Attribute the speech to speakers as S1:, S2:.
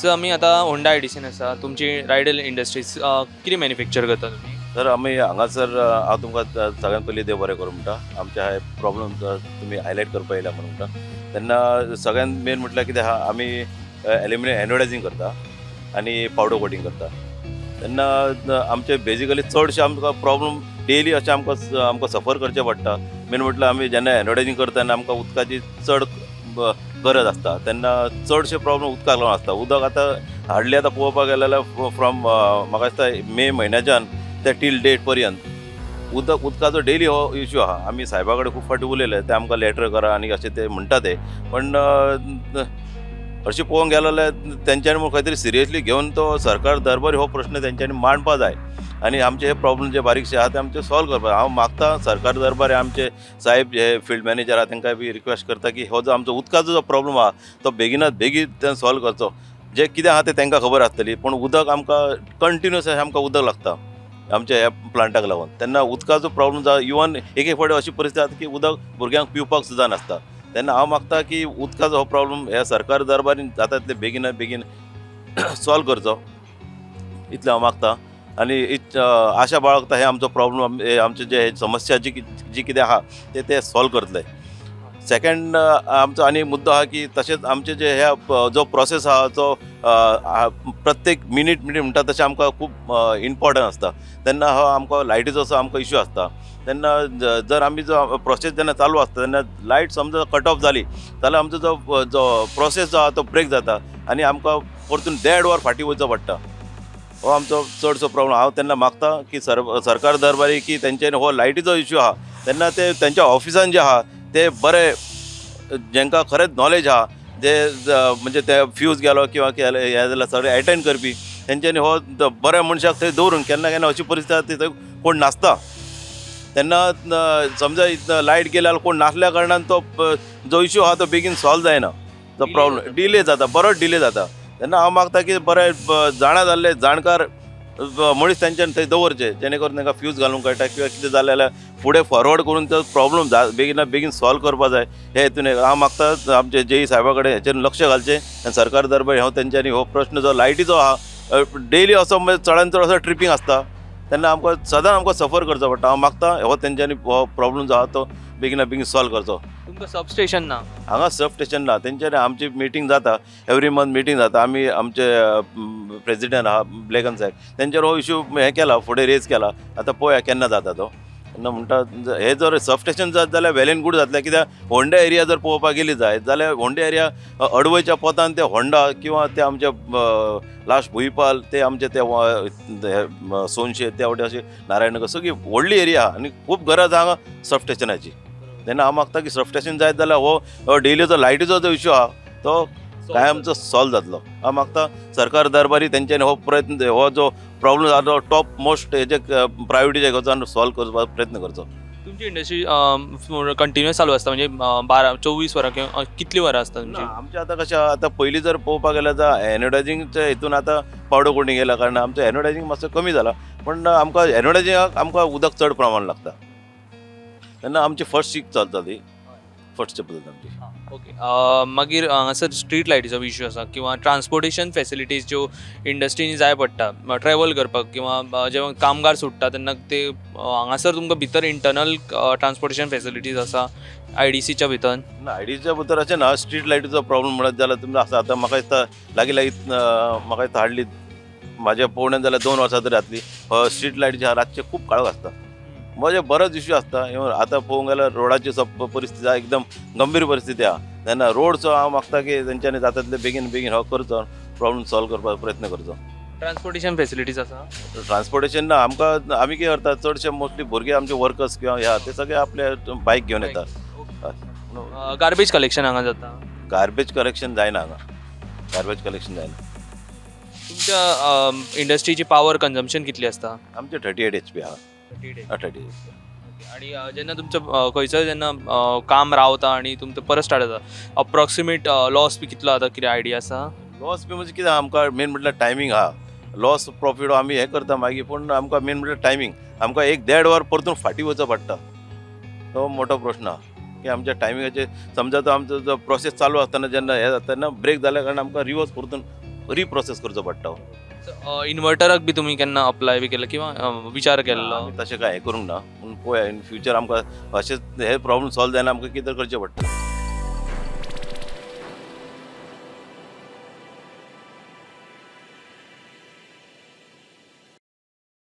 S1: So आमी आतां Honda आयडीसीन आसा. तुमची रायडल इंडस्ट्रीज कितें मॅन्युफॅक्चर करता तुमी?
S2: सर आमी हांगासर हांव तुमकां सगळ्यांत पयलीं देव बरें करूं म्हणटा. आमचे हे प्रॉब्लम तुमी हायलायट करपा येयला म्हणून म्हणटा. तेन्ना सगळ्यांत मेन म्हटल्यार कितें आहा, आमी एल्युमिनियम एनोडायजींग करता आनी पावडर कोटींग करता. तेन्ना आमचे बेजिकली चडशे आमकां प्रॉब्लम डेली अशें आमकां आमकां सफर करचें पडटा. मेन म्हटल्यार आमी जेन्ना एनोडायजींग करता तेन्ना आमकां उदकाची चड गरज आसता. तेन्ना चडशे प्रॉब्लम उदकाक लागून आसता. उदक आतां हाडली आतां पळोवपाक गेलें जाल्यार फ्रॉम म्हाका दिसता मे म्हयन्याच्यान ते टील डेट पर्यंत उदक उदकाचो डेली हो इश्यू आहा. आमी सायबा कडेन खूब फावटी उलयले, ते आमकां लेटर करा आनी अशें ते म्हणटा ते, पण हरशीं पळोवंक गेलो जाल्यार तेंच्यांनी खंय तरी सिरियसली घेवन तो सरकार दरबार हो प्रश्न तेंच्यांनी मांडपा जाय आनी आमचे हे प्रॉब्लम जे बारीकशे आहा ते आमचे सॉल्व करपाक. हांव मागता सरकार दरबार आमचे साहेब जे फिल्ड मॅनेजर आहा तांकां बी रिक्वेस्ट करता की हो जो आमचो उदकाचो जो प्रॉब्लम आहा तो बेगिनात बेगीन ते सॉल्व करचो. जे कितें आहा तें तांकां खबर आसतली, पूण उदक आमकां कंटिन्युअस अशें आमकां उदक लागता आमच्या ह्या प्लांटाक लागून. तेन्ना उदकाचो प्रॉब्लम जाता. इवन एक एक फावटी अशी परिस्थिती जाता की उदक भुरग्यांक पिवपाक सुद्दां नासता. तेन्ना हांव मागता की उदकाचो हो प्रॉब्लम ह्या सरकार दरबारीन जाता तितले बेगिना बेगीन सॉल्व करचो, इतलें हांव मागता. आनी आशा बाळगता हे आमचो प्रॉब्लम, आमचे जे समस्या जी जी कितें आहा ते ते सॉल्व करतले. सेकंड आमचो आनी मुद्दो आहा की तशेंच आमचे जे ह्या जो प्रोसेस आहा तो प्रत्येक मिनीट मिनीट म्हणटा तशें आमकां खूब इम्पोर्टंट आसता. तेन्ना हो आमकां लायटीचो असो आमकां इश्यू आसता. तेन्ना जर आमी जो प्रोसेस जेन्ना चालू आसता तेन्ना लायट समजा कट ऑफ जाली जाल्यार आमचो जो जो प्रोसेस जो आहा तो ब्रेक जाता आनी आमकां परतून देड वर फाटीं वचचो पडटा. हो आमचो चडसो प्रॉब्लम. हांव तेन्ना मागता की सरकार दरबारी की तेंच्यांनी हो लायटीचो इश्यू आहा तेन्ना ते तेंच्या ऑफिसान जे आहा ते बरे जेंकां खरेंच नॉलेज आहा जे म्हणजे ते फ्यूज गेलो किंवा हें जाल्यार सगळें एटेंड करपी तेंच्यांनी हो बऱ्या मनशाक थंय दवरून केन्ना केन्ना अशी परिस्थिती आसा थंय कोण नासता. तेन्ना समजा लायट गेली जाल्यार कोण नासल्या कारणान तो जो इश्यू आहा तो बेगीन सॉल्व जायना, तो प्रॉब्लम डिले जाता, बरोच डिले जाता. तेन्ना हांव मागता की बरे जाणा जाल्ले जाणकार मनीस तेंच्यान थंय दवरचे जेणे करून तांकां फ्यूज घालूंक कळटा किंवा कितें जालें जाल्यार फुडें फॉरवर्ड करून तो प्रॉब्लम बेगिना बेगीन सॉल्व करपा जाय. हे हितून हांव मागता आमचे जेई साहेबा कडेन हेचेर लक्ष घालचें आनी सरकार दरबार हो तेंच्यांनी हो प्रश्न जो लायटीचो आहा डेली असो म्हणजे चडान चड असो ट्रिपींग आसता तेन्ना आमकां सदांच आमकां सफर करचो पडटा. हांव मागता हो तेंच्यांनी हो प्रॉब्लम जो आहा तो बेगिना बेगीन सॉल्व करचो.
S1: तुमकां सब स्टेशन ना?
S2: हांगा सब स्टेशन ना. तेंच्यांनी आमची मिटींग जाता, एवरी मंथ मिटींग जाता. आमी आमचे प्रेजिडेंट आहा ब्लेगन साहेब तेंचेर हो इश्यू हें केला, फुडें रेज केला. आतां पळोवया केन्ना जाता तो. तेन्ना म्हणटा हे जर सब स्टेशन जात जाल्यार वेल एंड गूड जातलें. कित्याक होंडा एरिया जर पळोवपाक गेली जायत जाल्यार होंडा एरिया अडवयच्या पोतान ते होंडा किंवा ते आमचे लास्ट भुंयपाल ते आमचे ते सोनशे ते वटेन अशे नारायणनगर सगळी व्हडली एरिया आहा आनी खूब गरज हांगा सब स्टेशनाची. तेन्ना हांव मागता की सब स्टेशन जायत जाल्यार हो डेलीचो लायटीचो जो इश्यू आहा तो कायमचो सॉल्व जातलो. हांव मागता सरकार दरबारी तेंच्यांनी हो प्रयत्न हो जो प्रॉब्लम जाता तो टॉप मोस्ट हेजे प्रायोरिटीचे घेवचो आनी सॉल्व करपाचो प्रयत्न करचो.
S1: तुमची इंडस्ट्री कंटिन्युअस चालू आसता म्हणजे 12 24 वरां किंवा कितली वरां आसता तुमची?
S2: आमचें आतां कशें आतां पयलीं जर पळोवपाक गेल्यार जाल्यार एनोडायजींगच्या हितून आतां पावडर कोटींग गेल्या कारणान आमचें एनोडायजींग मातसो कमी जाला, पूण आमकां एनोडायजींगाक आमकां उदक चड प्रमाण लागता. तेन्ना आमची फर्स्ट शीक चलता ती फर्स्ट स्टेप जाता आमची.
S1: ओके, मागीर हांगासर स्ट्रीट लायटीचो इश्यू आसा किंवा ट्रान्सपोर्टेशन फेसिलिटीज ज्यो इंडस्ट्रीनी जाय पडटा ट्रॅवल करपाक किंवा जेव्हा कामगार सुट्टा तेन्ना ते हांगासर तुमकां भितर इंटरनल ट्रान्सपोर्टेशन फेसिलिटीज आसा आयडीसीच्या भितर?
S2: ना, आयडीसीच्या भितर अशें ना. स्ट्रीट लायटीचो प्रॉब्लम म्हणत जाल्यार तुमकां आसा. आतां म्हाका दिसता लागीं लागीं म्हाका दिसता हाडली म्हाज्या पळोवण्यान जाल्यार 2 वर्सां तरी जातली. स्ट्रीट लायट जी आहा रातचे खूब काळोख आसता, म्हणजे बरोच इश्यू आसता. आतां पळोवंक गेल्यार रोडाची सब परिस्थिती आहा एकदम गंभीर परिस्थिती आहा. तेन्ना रोडचो हांव मागता की तेंच्यांनी जाता तितले बेगीन बेगीन हो करचो, प्रॉब्लम सॉल्व करपाचो प्रयत्न करचो.
S1: ट्रान्सपोर्टेशन फेसिलिटीज आसा?
S2: ट्रान्सपोर्टेशन ना आमकां. आमी कितें करता चडशे मोस्टली भुरगे आमचे वर्कर्स किंवा ह्या ते सगळे आपले बायक घेवन येता.
S1: गार्बेज कलेक्शन हांगा जाता?
S2: गार्बेज कलेक्शन जायना हांगा, गार्बेज कलेक्शन जायना.
S1: तुमच्या इंडस्ट्रीची पावर कन्जम्पशन कितली आसता?
S2: आमचे 38 HP आहा. 38.
S1: आणि जेन्ना तुमचो खंयचो जेन्ना काम रावता आनी तुमचो परत स्टार्ट जाता अप्रॉक्सिमेट लॉस बी कितलो जाता कितें आयडिया आसा?
S2: लॉस बी म्हणजे कितें आमकां मेन म्हटल्यार टायमींग आहा. लॉस प्रॉफीट आमी हें करता मागीर, पूण आमकां मेन म्हटल्यार टायमींग. आमकां 1-1.5 वर परतून फाटीं वचचो पडटा. तो मोठो प्रश्न आहा की आमच्या टायमिंगाचेर समजा तो आमचो जो प्रोसेस चालू आसतना जेन्ना हें जाता तेन्ना ब्रेक जाल्या कारणान आमकां रिवर्स परतून रिप्रोसेस करचो पडटा.
S1: इन्वर्टराक बी तुमी केन्ना अप्लाय बी केला किंवा विचार केल्लो?
S2: आमी तशें कांय हें करूंक ना, पूण पळोवया इन फ्युचर आमकां अशेंच हे प्रॉब्लम सॉल्व जायना, आमकां कितें करचें पडटलें.